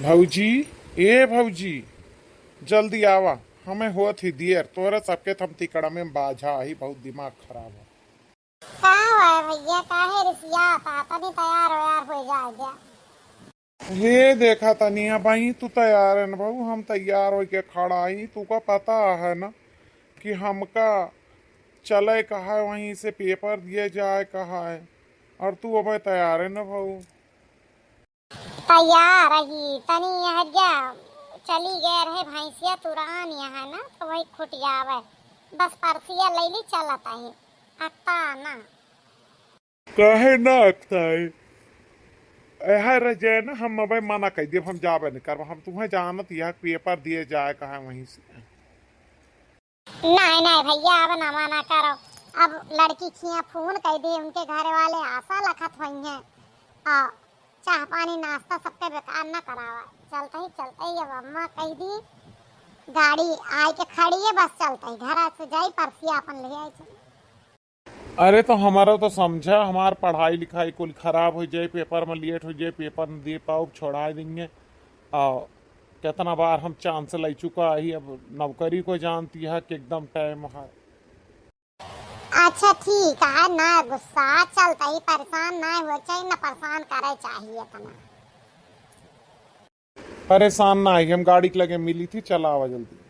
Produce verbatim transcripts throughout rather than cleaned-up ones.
भौजी, ए भौजी, जल्दी आवा, हमें होत ही देर, तोरे सबके थम तिकड़ा में बाझा ही, बहुत दिमाग खराब है। का हुआ है भैया, काहे रिसियात है? तनी तैयार वैयार हो जाए जा। हे देखा तनी, अबहीं तू तैयार है न बहू, हम तैयार होके खड़ा ही। तुका पता है ना कि हमका चले कहा है, वहीं से पेपर दिए जाए कहा है, और तू अबे तैयार है न बहू। तैयार रही, तनी यह जा चली गए रहे भैंसिया तुरान यहाँ ना, तो वही खुट जावे। बस परसिया लैली चलत ही, अत्ता ना। काहे ना अकताई? एहर रह जाए ना, हम अबे मना कइ देब, हम जाबे नहीं करब। हम तुम्हें जानत, यह पेपर दिए जाए कहा वहीं से। नहीं, नहीं भैया, अब ना मना करो। अब लड़की खिया फोन कइ दे, उनके घरे वाले आशा लखत होइहैं। आ, चाह पानी नाश्ता सबके बेकार ना करावा। चलते ही, चलते ही अब अम्मा कहि दी, गाड़ी आए के खड़ी है, बस चलते ही घर से जाई, परसिया अपन ले आई चली। अरे तो हमारा तो समझा, हमार पढ़ाई लिखाई कुल खराब हो जाए, पेपर में लेट हो जाए, पेपर न दे पाउब, छोड़ा देंगे। और कितना बार हम chance ले चुका ही, अब नौकरी को जानती है कि एकदम time है। अच्छा ठीक है, ना गुस्सा, चलते ही परेशान ना हो चाहिए, ना परेशान करे चाहिए इतना। परेशान ना ही, हम गाड़ी के लगे मिली थी, चला आवा जल्दी।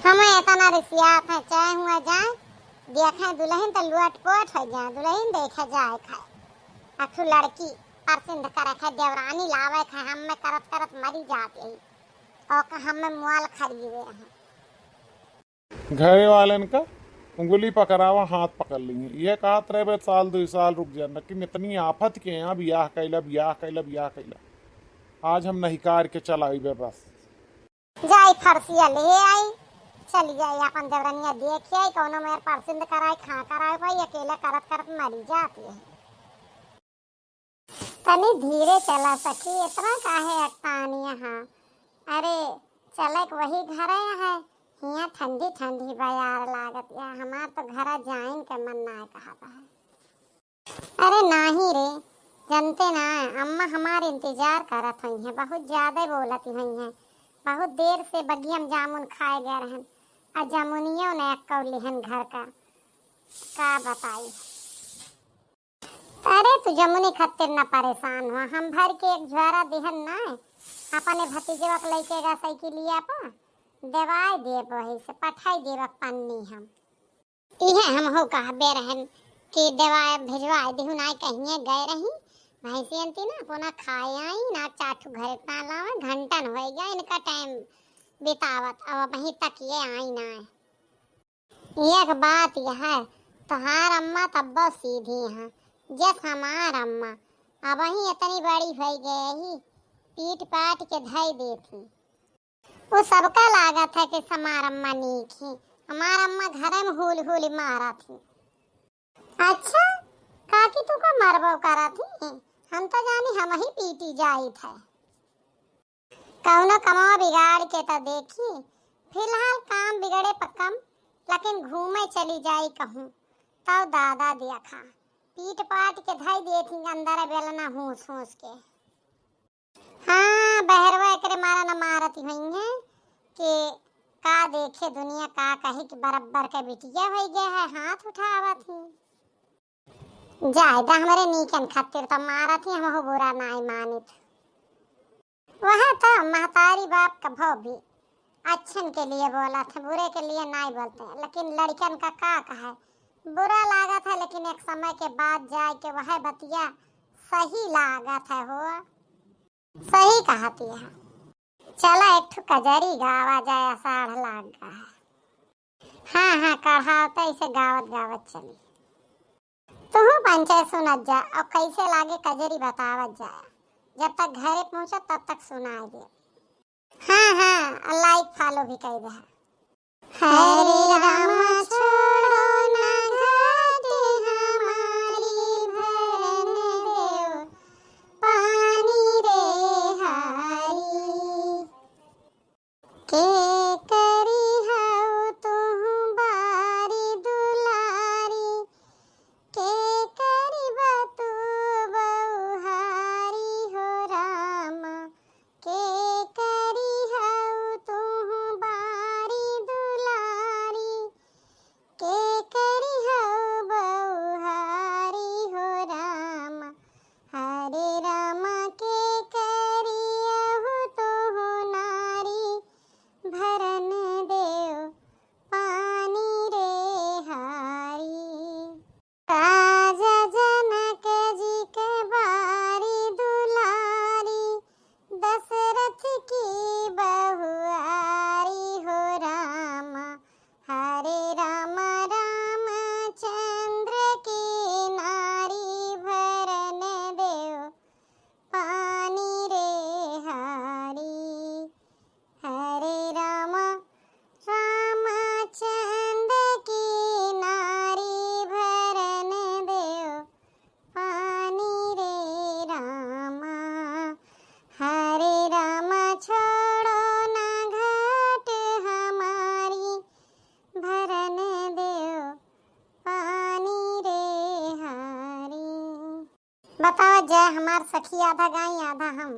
हमें इतना रिसियात है, चाहे हुआ जाए, देखे दुल्हन तो लुअट पोट हो जाए, दुल्हन देखे जाए खाए। अखु लड़की पसंद करे खाए, देवरानी लावे खाए, हम में करत करत मरी जात ही। और का हम में मुआल खरीदे हैं। घरे वालन का उंगली पकड़ावा, हाथ पकड़ ली। ये कहत रहे, "बे, साल दुई साल रुक जा, लेकिन इतनी आफत के यहाँ बियाह कैला, बियाह कैला, बियाह कैला।" आज हम नहीं कार के चलाइबे बस। जाई फरसिया ले आई, चली जाई अपन देवरनिया देख आई, कौनो मेर परसिंद कराई, खा कराई, भाई अकेले करत करत मरी जाती है। तनी धीरे चला सखी, इतना काहे अटपानी यहाँ? अरे, चले के वही घरे है, हियाँ ठंडी ठंडी बयार लागत या, हमार तो घरा जाइन के मन ना कहत है। अरे नाही रे, जनते ना, अम्मा हमार इंतजार करत हुई हैं, बहुत ज्यादा बोलत हुई हैं, बहुत देर से बगिया में जामुन खाए गए रहन, आ जामुनियो ने अक्कौ लिहन घर का, का बताई। अरे तू जमुनी खातिर न परेशान हुआ, हम भर के एक झोरा दिहन ना, अपने भतीजवा के लइके गा साइकिलिया पर, देवाई देब वही से, पठाई देब पन्नी हम। इहे हम हो कहबे रहन कि देवाई भेजवाई दिहु, नाई कहिए गए रही, भैंसियन ती ना अपना खाए आई, ना चाठू घरे ना लावे, घंटन हो गया इनका time बितावत, अब वहीं तक ये आई ना। एक बात यह है, तोहार अम्मा तब्बो सीधी हैं, जस हमार अम्मा, अबही इतनी बड़ी होइ गई ही, पीट पाट के धई देती। वो सबका लागत है कि हमार अम्मा नीक ही, हमार अम्मा घरे में हुल हुल मारत ही। अच्छा, काकी तू का मरबो करत ही? हम तो जानी हम ही पीटी जाइत है। कौनो कमवा बिगाड़ के तो देखी, फिलहाल काम बिगड़े प कम, लेकिन घूमे चली जाई कहूँ, तब दादा देखा, पीट पाट के धई देती अंदर बेलना हूस हूस के। हाँ, बहरवा एकरे मारा न मारत हुई है कि का देखे दुनिया, का कही कि बरब्बर के बिटिया होइ गया है, हाथ उठावत ही। जाए दा, हमरे नीकन खातिर तो मारत ही, हमहू बुरा नाई मानित। वह तो महतारी बाप कभो भी अच्छन के लिए बोलत है, बुरे के लिए नाई बोलते हैं, लेकिन लड़कन का का कहे, बुरा लागत है, लेकिन एक समय के बाद जाए के वह बतिया सही लागत है हो। सही कहती है। चला एक ठो कजरी गावा जाए, आषाढ़ लाग गा है। हाँ, हाँ, कढ़ावत ऐसे गावत गावत चली। तुहू पंचे सुनत जा और कैसे लागे कजरी बतावत जाए। जब तक घरे पहुँचत तब तक सुनाए दे। हाँ, हाँ, और like follow भी कर दे। हरे राम छोड़ो ना घाट हमारी, भरन देव पानी रे हारी। के करी हऊ तुहु बारी दुलारी, के करी बतू बहुहारी हो रामा, के बतावा जय, हमार सखी आधा गाई आधा हम,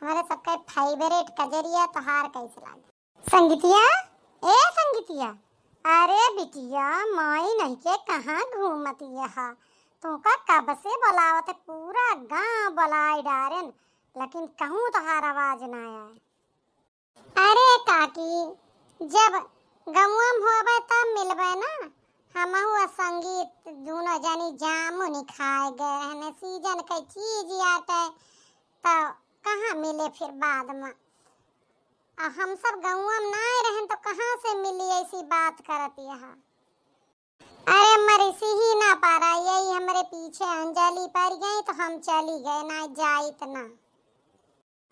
हमरे सबके favourite कजरिया तोहार कैसे लागे? संगीतिया, ए संगीतिया, अरे बिटिया, माई नहीं के कहाँ घूमत यहा? तोका कब से बोलावत है, पूरा गाँव बोलाए डारेन, लेकिन कहूँ तोहार आवाज ना आए। अरे काकी, जब गौवा में होबे तब मिलबे ना। हमहू आ संगीत दूनो जनी जामुन खाए गए रहने, सीजन के चीज आते, तो कहाँ मिले फिर बाद में। आ हम सब गौवा में ना रहन तो कहाँ से मिली, ऐसी बात करत यहा। अरे अम्मा, रिसी ही ना पारा, यही हमरे पीछे अंजलि पड़ गई तो हम चली गए, ना जाइत ना।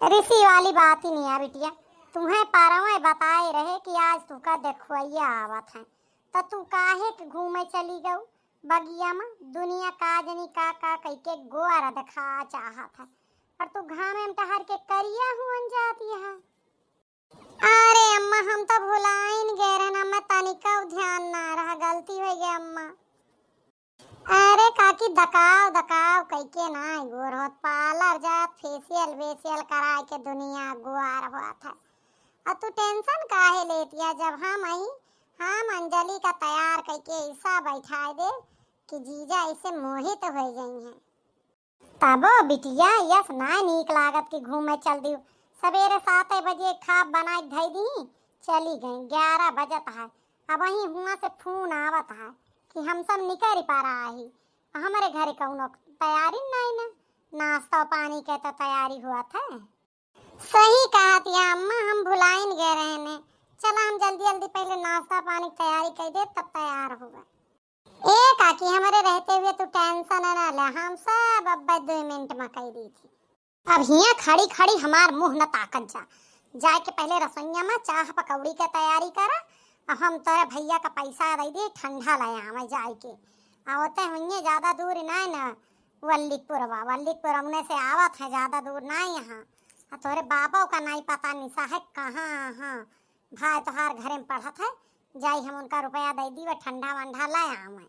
रिसी वाली बात ही नहीं है बिटिया, तुम्हें परवे बताए रहे कि आज तुका देखवैया आवत है, तो तू काहे के घूमे चली गऊ बगिया में? दुनिया का जनी का का कह के गोर देखा चाहत है, और तू घामे में टहर के करिया हुअन जाती है। अरे अम्मा, हम तो भुलाइन गए रहन, हमें तनिका ध्यान ना रहा, गलती हो गई अम्मा। अरे काकी, दकाव दकाव कइके ना गोर होत, parlour जात, facial वेशियल कराए के दुनिया गुआर होत है। और तू tension काहे लेतिया, जब हम आई, हम अंजलि का तैयार कइके ऐसा बैठाए दे कि जीजा ऐसे मोहित हो गई हैं। तबो बिटिया यस नाय नीक लागत कि घूमे चल दियो। सबेरे सात बजे खाब बनाए के धई दी, चली गई, ग्यारह बजत है। अब वहीं हुआ से फोन आवत है कि हम सब निकरी पा रहा ही, हमरे घरे कौनो तैयारी नहीं न, नाश्ता पानी के तो तैयारी हुआ था। सही कहत या अम्मा, हम भुलाइन गए रहने। चला हम जल्दी जल्दी पहले नाश्ता पानी की तैयारी कर दे, तब तैयार होगा। ए काकी, हमरे रहते हुए तू tension न ले, हम सब अब्बे दो मिनट में कह दी थी। अब हियाँ खड़ी खड़ी हमार मुँह न ताकत जा, जाए के पहले रसोइया में चाह पकौड़ी के तैयारी करा, और हम तोरे भैया का पैसा दे दे, ठंडा ले आवे जाए के। आवते हुए ज्यादा दूर ना है ना, वल्लीपुरवा, वल्लीपुर हमने से आवत है, ज्यादा दूर ना है यहाँ। आ तोरे बाबा का नहीं पता निशा है कहाँ, हाँ, भाई तोहार घरे में पढ़त है, जाई हम उनका रुपया दे दी, वो ठंडा वंडा ले आवे।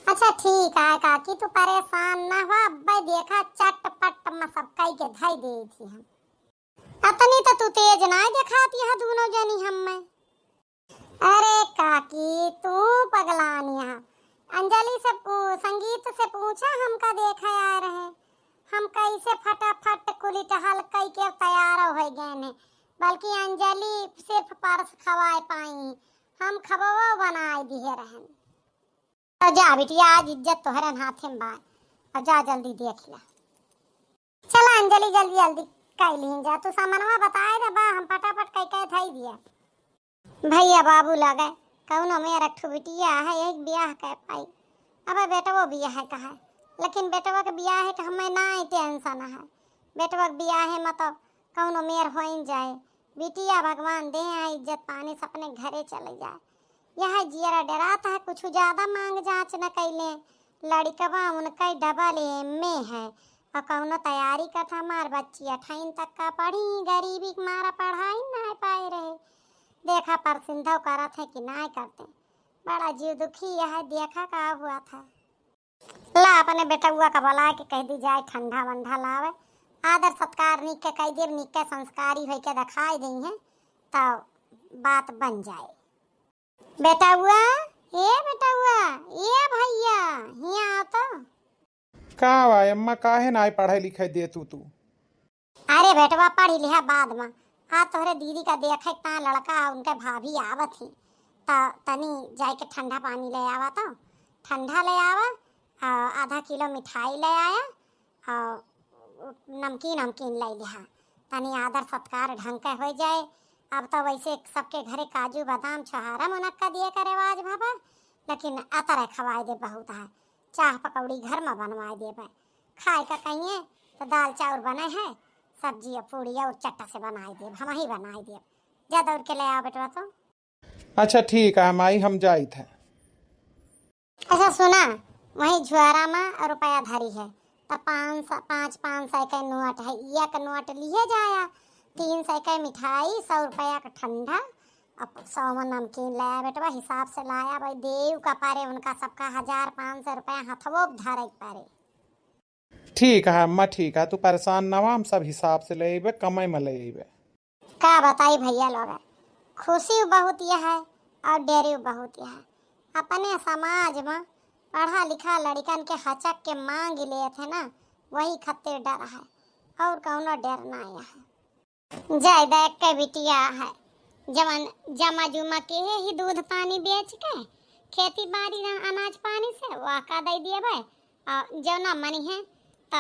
अच्छा ठीक है काकी, तू परेशान ना हो, अब्बे देखा चटपट में सब कई के धई दे थी हम। अतनी तो तू तेज ना दिखाती है दोनों जनी हम में। अरे काकी, तू पगलानी है। अंजलि से पू-, संगीत से पूछा, हमका देखे आए रहे। हम कैसे फटाफट कुली टहल कई के तैयार हो गए ने, बल्कि अंजलि सिर्फ परस खवाए पाई, हम खबवो बनाए दिए रहन। तो जा बिटिया, आज इज्जत तोहरे हाथे में बा। अब जा जल्दी देख ला। चला अंजलि, जल्दी जल्दी कई लीन जा। तू सामानवा बताए दे बा, हम फटाफट कई कई धई दिया। भैया बाबू लगे, कौनो मेर एक ठो बिटिया है, एक बियाह कर पाई। अबे बेटवो बियाह है कहा, लेकिन बेटवा के बियाह है कि हमें ना ही tension है। बेटवा के बियाह है मतलब कौनो मेर होइन जाए, बिटिया भगवान दे हैं इज्जत पानी से अपने घरे चले जाए। यह जियरा डरात है, कुछ ज्यादा मांग जांच न कैले। लड़कवा उनका double M A है और कौनो तैयारी करत, हमार बच्ची अठाइन तक का पढ़ी, गरीबी के मारा पढ़ाई ना पाए रहे। देखा परसिंधव करत है कि ना करते, बड़ा जीव दुखी यह देखा का हुआ था। ला अपने बेटउआ का बुलाए के कह दी जाए ठंडा वंडा लावे, आदर सत्कार नीक के कह देब, नीक के संस्कारी होई के दिखाई दी है, तो बात बन जाए। बेटउआ, ए बेटउआ, ए भैया, हियाँ आओ तो। का बा अम्मा, काहे ना पढ़े लिखे दे तू तू? अरे बेटवा, पढ़ी लिहा बाद में। आ तोहरे दीदी का देखे ता लड़का, उनके भाभी आवत ही, त तनी जाए के ठंडा पानी ले आवा तो। ठंडा ले आवा, आ, आधा किलो मिठाई ले आया, आ, नमकीन, नमकीन ले लिहा। तनी आदर सत्कार ढंग के हो जाए। अब तो वैसे सबके घरे काजू, बादाम, छोहारा, मुनक्का दिए का रिवाज भवा, लेकिन अतरे खवाए दे बहुत है। चाह पकौड़ी घर में बनवाए देबे, खाए का कहिए तो दाल चाउर बने है, सब्जी और पूड़ी और चट्टा से बनाए देब, हम ही बनाए देब। जा दौड़ के ले आ बेटवा तो। अच्छा ठीक है माई, हम जाइत है। अच्छा सुना, वही झुआरा में रुपया धरी है, तो पाँच सौ, पाँच, पाँच सौ के नोट है, एक नोट लिए जाया, तीन सौ के मिठाई, सौ रुपया का ठंडा, अब सौ में नमकीन लाया बेटवा, हिसाब से लाया भाई, देव का पारे उनका सबका हजार पाँच सौ रुपया हथवो धरे के पारे। ठीक है अम्मा, ठीक है, तू परेशान ना हुआ, हम सब हिसाब से ले अइबे, कमई में ले अइबे। का बताई भइया लोग, खुशी बहुत यह है और डेरी बहुत यह है। अपने समाज में पढ़ा लिखा लड़िकन के हचक के मांग लेत है ना, वही खातिर डर है, और कौनो डर ना है। जाय दे के बिटिया है, जवन जमा जुमा के ही दूध पानी बेच के, खेती बाड़ी रह अनाज पानी से वाका दे दिए भाई, आ, जौना मनी है, तो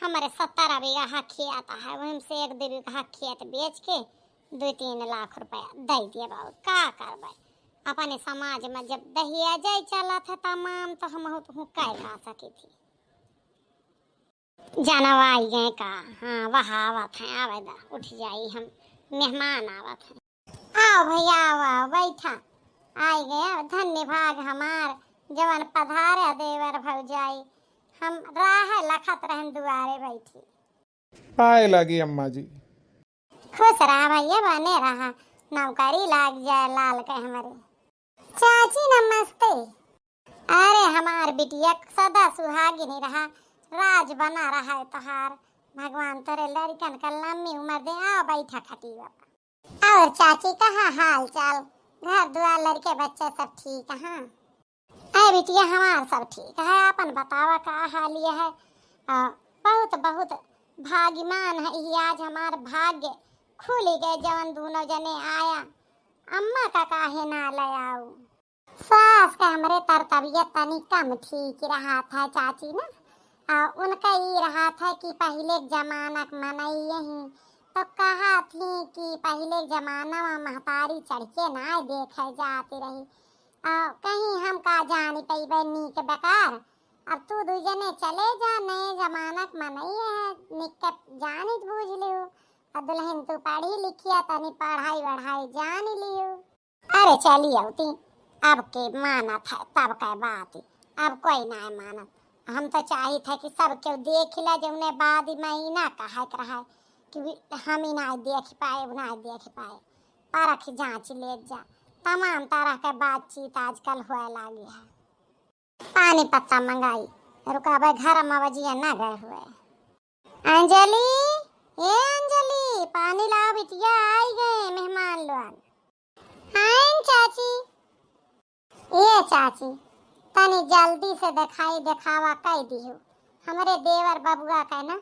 हमरे सत्तर बीघा खेत है, वही से एक दो बीघा खेत बेच के दो तीन लाख रुपया दे दिए बाबू। का करबे, अपने समाज में जब दहेज चलत है तमाम, तो हम हूँ का कर सकी थी। जानवा आई गए का? हाँ, वह आवत है, आवे दा, उठ जाई, हम मेहमान आवत हैं। आओ भैया, आओ, आओ, बैठा। आई गए, धन्य भाग हमार, जवन पधारे देवर भौजाई। हम राह लखत रहन दुआरे बैठी। पाए लागी अम्मा जी। खुश रहा भैया, बने रहा, नौकरी लाग जाए लाल के हमरे। चाची नमस्ते। अरे हमार बिटिया सदा सुहागिनी रहा, राज बना रहा है तोहार। भगवान तोरे लड़िकन का लम्बी उम्र दे। आओ बैठा खटिया पर। और चाची कहाँ हाल चाल, घर दुआर लड़के बच्चे सब ठीक हैं? अरे बिटिया हमार सब ठीक है, अपन बतावा का हाल ये है? आ, बहुत बहुत भाग्यमान है ये, आज हमार भाग्य खुल गए जवन दोनों जने आया। अम्मा का काहे ना ले आऊ? सास का हमरे तर तबियत तनी कम ठीक रहा था चाची ना। आ, उनका ई रहा था कि पहिले के जमाना के मनई यही तो कहा थी कि पहिले के जमाना में महतारी चढ़ के ना देखे जाती रही। आ, कहीं हम का जानी पैबे नीक बेकार। अब तू दू जने चले जा, नए जमाना के मनई है, नीक के जानी बूझ लियो। आ दुल्हन तू पढ़ी लिखिया, तनी पढ़ाई वढ़ाई जान लियो। अरे चली अउती, अब के मानत है तब के बात, अब कोई नाय मानत। हम तो चाहित है कि सब केहू देख ला, जौने बाद में ई ना कहे के रहे कि हम ही नाय देख पाए, उ नाय देख पाए। परख जांच ले जा, तमाम तरह के बातचीत आजकल होए लागी है। पानी पत्ता मंगाई, रुका भाई, घर में बजिया ना गए हुए। अंजलि, ए अंजलि, पानी लाओ बिटिया, आई गए मेहमान लोग। आइन चाची। ए चाची, तनी जल्दी से देखाई देखावा कई दिहु। हमरे देवर बबुआ के ना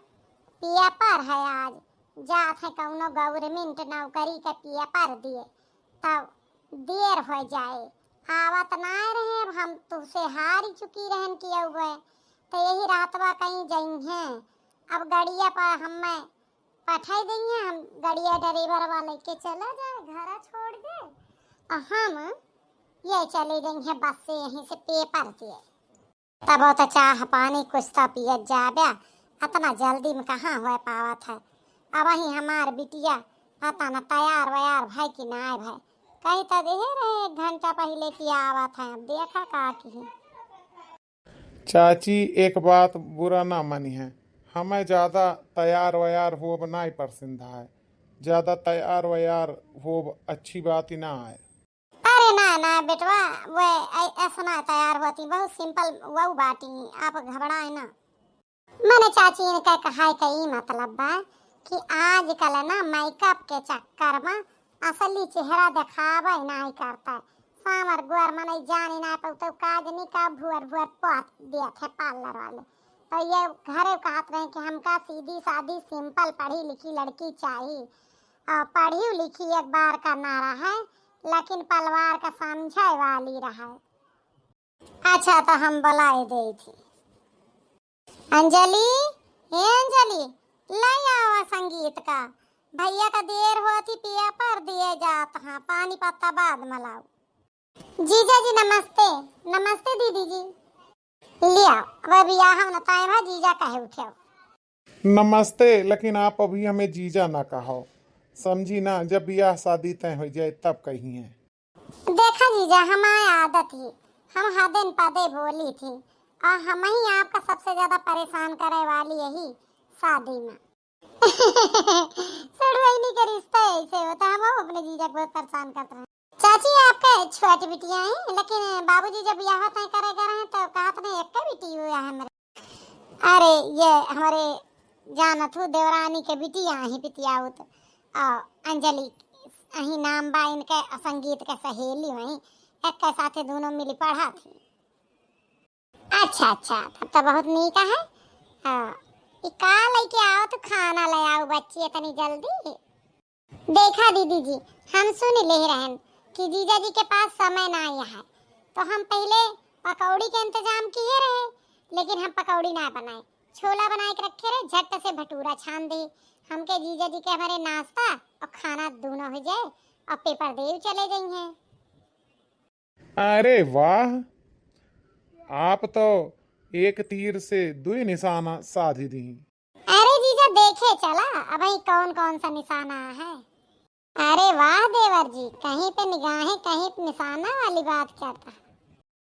पेपर है आज, जात है कौनो गवर्नमेंट नौकरी के पेपर दिए, तब देर हो जाए। आवत नाय रहे, अब हम तुहसे हारी चुकी रहन कि अउबे, तो यही रातवा कहीं जइहें। अब गड़िया पर हमें पठाई देइहें, हम गड़िया ड्राइवर वाले के चला जाए घर छोड़ दे, और हम ये चले देइहें बस से यहीं से पेपर दिए। तब तो चाह पानी कुछ तो पियत जाबे, अतना जल्दी में कहाँ होए पावत है। अब वही हमार बिटिया पता न तैयार वैयार भय कि नाय भय, कही तो देहे रहे एक घंटा पहिले कि आवत है, अब देखा का की। चाची, एक बात बुरा ना मनिहे, हमें ज्यादा तैयार वैयार होब नाय पसंद है। ज्यादा तैयार वैयार होब अच्छी बात ही ना है। अरे ना ना बेटवा, वे ऐ-, ऐसा ना तैयार होती, बहुत सिंपल वो बाटी, आप घबराए ना। मने चाची, इनका कहाई का ई मतलब बा कि आजकल ना मेकअप के चक्कर में असली चेहरा देखावे नाय करता। सामर गुअर मनई जानी ना तो, तो काजनी का भुअर भुअर पोत दिया थे पार्लर वाले। तो ये घरे कहत रहे कि हमका सीधी सादी सिंपल पढ़ी लिखी लड़की चाही, और पढ़ी लिखी एक बार का ना रहे, लेकिन पलवार का समझे वाली रहे। अच्छा, तो हम बुलाए दे थी। अंजलि, ए अंजलि, ले आवा संगीत का। भैया का देर होती, पेपर दिए जात हाँ, पानी पत्ता बाद में लाओ। जीजा जी नमस्ते। नमस्ते दीदी जी। लिया, वह बियाह न ताए भा जीजा कहे उठे। नमस्ते, लेकिन आप अभी हमें जीजा ना कहो, समझी ना, जब बियाह शादी तय हो जाए तब कहिए। देखा जीजा, हमार आदत ही, हम हदे न पदे बोली थी, और हम ही आपका सबसे ज्यादा परेशान करे वाली यही शादी में। सड़ुआइनी के रिश्ता ऐसे होता, हम अपने जीजा को बहुत परेशान करते हैं। चाची, आपके छोटी बिटिया हैं, लेकिन बाबूजी जब यहाँ तय करे गए हैं तो कहत नहीं एक बिटी हुआ है मेरे। अरे, ये हमरे जानत हो, देवरानी के बिटिया ही पितियाउत, आ, अंजलि, अही नाम बा इनके, आ, संगीत के सहेली वही, एक के साथे दोनों मिली पढ़ा थी। अच्छा, अच्छा, तब तो बहुत नीक है। हाँ, ई का लइके आओ, तू खाना ले आओ बच्ची, इतनी जल्दी। देखा दीदी जी, हम सुन ले रहन कि जीजा जी के पास समय ना आया है, तो हम पहले पकौड़ी के इंतजाम किए रहे, लेकिन हम पकौड़ी ना बनाए, छोला बनाए के रखे रहे, झट से भटूरा छान दे। हमके जीजा जी के हमारे नाश्ता और खाना दोनों हो जाए और पेपर दे चले जाइए। अरे वाह, आप तो एक तीर से दुई निशाना साध दी। अरे जीजा, देखे चला, अबही कौन कौन सा निशाना है। अरे वाह देवर जी, कहीं पे निगाहें, कहीं पे निशाना वाली बात करता।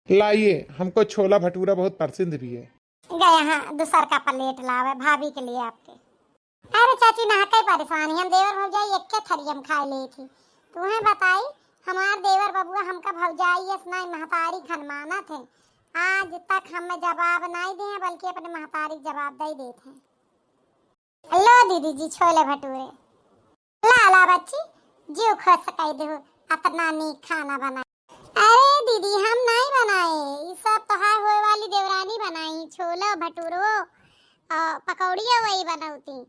लाइए, हमको छोला भटूरा बहुत पसंद भी है। गया हाँ, दूसर का प्लेट लावे भाभी के लिए आपके। अरे चाची, ना कई परेशानी, हम देवर भौजाई एक्के थरिया में खाए ले थी। तुम्हें बताई, हमार देवर बबुआ हमका भौजाई यस नाई महतारी खन मानत है। आज तक हमें जवाब नाई दे हैं, बल्कि अपने महतारी के जवाब दे देते हैं। लो दीदी जी, छोले भटूरे। ला, ला बच्ची, जीव खुश कई देहु, अतना नीक खाना बनाए। अरे दीदी, हम नाई बनाए, ई सब तोहार होए वाली देवरानी बनाई, छोलो भटूरो और पकौड़िया वही बनौती।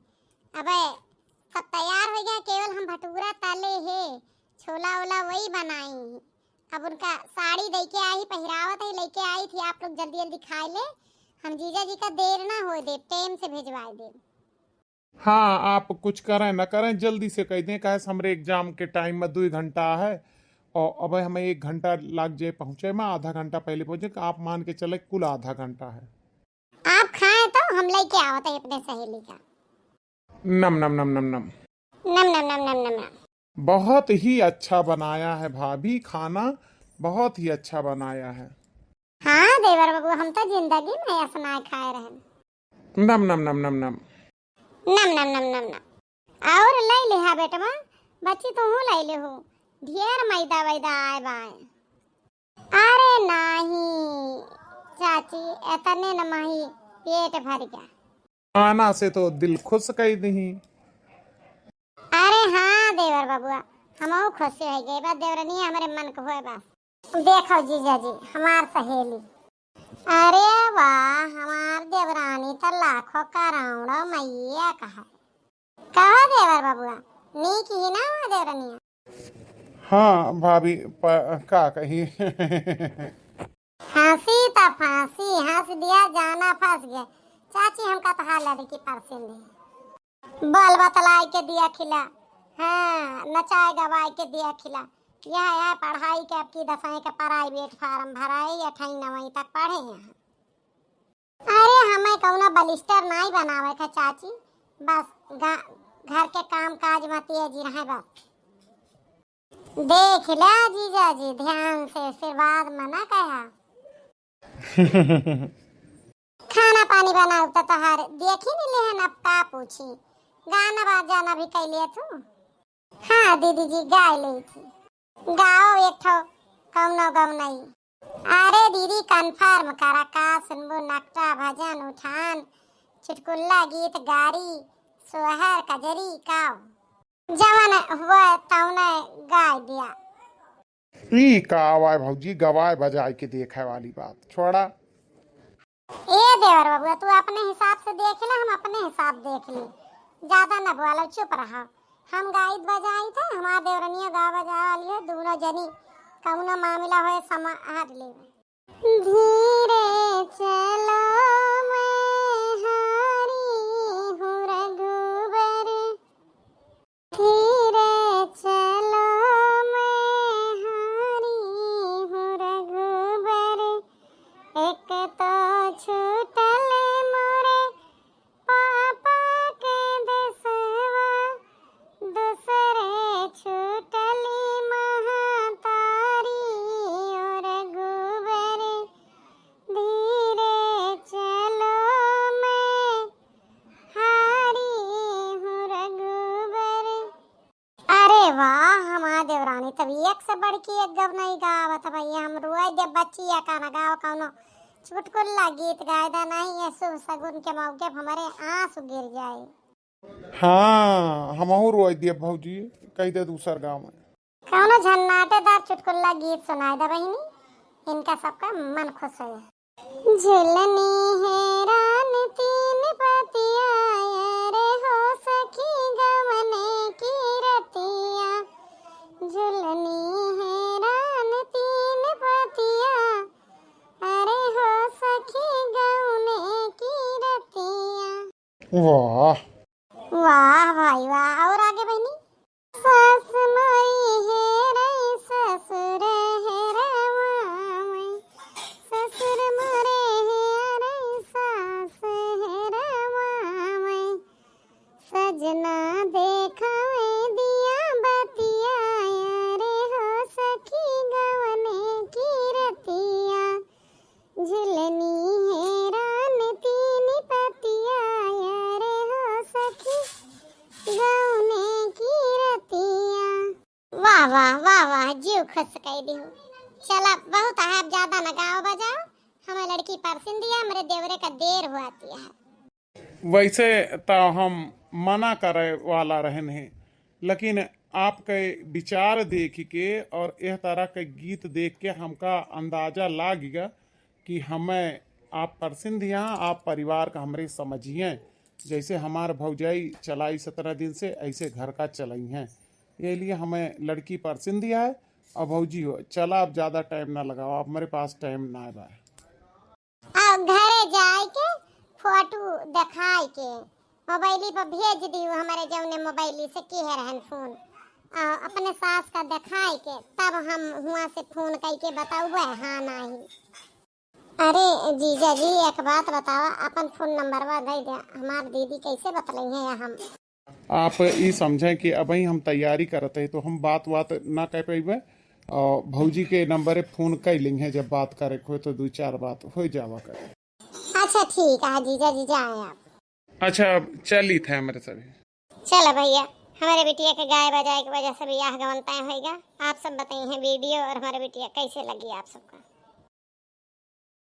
अबे सब तैयार हो गया, केवल हम भटूरा तले है, छोला ओला वही बनाई। अब उनका साड़ी दे के आई, पहिरावत है, लेके आई थी, आप लोग जल्दी जल्दी खाए ले, हम जीजा जी का देर ना होए दे, टाइम से भेजवाए दे। हाँ, आप कुछ करें न करें, जल्दी से कह दें, काहे से हमरे एग्जाम के टाइम में दुई घंटा है और अब हमें एक घंटा लग जाए पहुँचे में, आधा घंटा पहले पहुँचे, आप मान के चले कुल आधा घंटा है। आप खाएं तो हम लेके आवत है अपने सहेली का। नम, नम, नम, नम, नम। नम, नम, नम, नम, नम, नम। बहुत ही अच्छा बनाया है भाभी, खाना बहुत ही अच्छा बनाया है। हाँ देवर बाबू, हम तो जिंदगी में ऐसा ना खाए रहन। नम, नम, नम, नम, नम। नम, नम, नम, नम, नम। और ले लिहा बेटवा, बच्ची तू ले ले हो। ढेर मैदा वैदा आए बाए। अरे नाही चाची, एतने न माही, पेट भर गया। खाना से तो दिल खुश कई दही। अरे हाँ देवर बबुआ, हमहू खुश हो गए बा, देवरनिया हमरे मन के होए बा। देखो जीजा जी, हमार सहेली। अरे वाह, हमार देवरानी तो लाखों करोड़ों मैया कहा। कहो देवर बबुआ, नीक ही ना हुआ देवरनिया? हाँ भाभी, प-, का कही। हँसी त फाँसी, हँस दिया जाना फँस गया। चाची, हमका तहार लड़की पसंद है। बोल बतलाई के दिया खिला, हाँ, नचाए गवाए के दिया खिला। यह है पढ़ाई के, आपकी दसवीं के प्राइवेट फार्म भराए, अठई नवई तक पढ़े हैं। अरे, हमें कौनो बलिस्टर नाई बनावे के चाची, बस गा-, घर के काम काज में तेजी रहे बस। देख ला जीजा जी, ध्यान से, फिर बाद में ना कहा। खाना पानी बनाऊ तो तोहार देखी नहीं लेहन, अब का पूछी। गाना बजाना भी कैले तू? हाँ दीदी जी, गाय ले थी। गाओ एक ठो कौनो गम नहीं। अरे दीदी, कन्फर्म करा, का सुनबू? नकटा, भजन, उठान, चुटकुल्ला, गीत, गारी, सोहर, कजरी, का जवन हुआ तौने गाय दिया। ई का आवाय भौजी, गवाय बजाय के देखे वाली बात छोड़ा। ए देवर बबुआ, तू अपने हिसाब से देख ले, हम अपने हिसाब देख ली। ज्यादा न बोलो, चुप रहा। हम गाइत बजाइत है, हमार देवरनिया गा बजा वाली है, दोनों जनी कौनो मामला होए समार ले। धीरे चलो मैं हारी हूँ रघुबर, धीरे चलो मैं हारी हूँ रघुबर, एक तो छूटल मोरे पापा के देसवा, दूसरे छूटली महतारी ओ रघुबर। धीरे चलो मैं हारी हूँ रघुबर। अरे वाह, हमार देवरानी तब एक से बढ़ के एक गवनई गावत है भैया। हम रोए दे बच्ची या का ना गाओ कौनो चुटकुल्ला गीत गाय दा, नहीं ये शुभ सगुन के मौके पे हमरे आंसू गिर जाए। हाँ, हमहू रोई दिया भौजी, कह दे दूसर गाँव में। कौनो झन्नाटेदार चुटकुल्ला गीत सुनाए दा बहिनी, इनका सबका मन खुश हो जाए। झुलनी है रान तीन पतिया, अरे हो सखी गवने की रतिया। झुलनी है रान तीन पतिया, अरे हो सखी गवने की रतिया। वाह। वाह भाई वाह। और आगे बहिनी? सास मोरी हेरै ससुर हेरवावै, ससुर मोरे हेरै सास हेरवावै। सजना देखावै दिया बतिया, अरे हो सखी गवने की रतिया। झुलनी है रान तीन पतिया, अरे हो सखी गवने की रतिया। वाह वाह वाह वाह, जीव खुश कइ दिहू। चला, बहुत है, अब ज्यादा न गाओ बजाओ, हमें लड़की परसिन दिया, हमरे देवरे का देर हुआ दिया है। वैसे तो हम मना करे वाला रहन हैं, लेकिन आपके विचार देख के और यह तरह के गीत देख के हमका अंदाजा लाग गया कि हमें आप परसिन दिया, आप परिवार का हमरे समझिए। जैसे हमार भौजाई चलाई सत्रह दिन से, ऐसे घर का चलाई हैं। ये लिए हमें लड़की परसिन दिया है। और भौजी हो, चला, अब ज्यादा टाइम ना लगाओ, अब हमारे पास टाइम ना बा। अब घरे जाए के फोटो दिखाए के मोबाइली पर भेज दियो, हमारे जौने मोबाइली से किहे रहन फोन, आ, अपने सास का दिखाए के, तब हम हुआ से फोन कई के बताउबे, हाँ नाही। अरे जीजा जी, एक बात बताओ, अपन फोन नंबरवा दे दे, हमार दीदी कैसे बतलई है या हम? आप ई समझें कि अबही हम तैयारी करत है, तो हम बात वात ना कह पइबे। और भौजी के नंबरे फोन कई लेंगे, जब बात करे के होए तो दो चार बात हो जावा करे। अच्छा ठीक है जीजा जी, जाए आप। अच्छा, अब चलित है हमरे सभी। चलो भैया, हमारे बिटिया के गाए बजाए के वजह से बियाह गवन तय होइगा। आप सब बताई हैं वीडियो और हमारे बिटिया कैसे लगी आप सबका।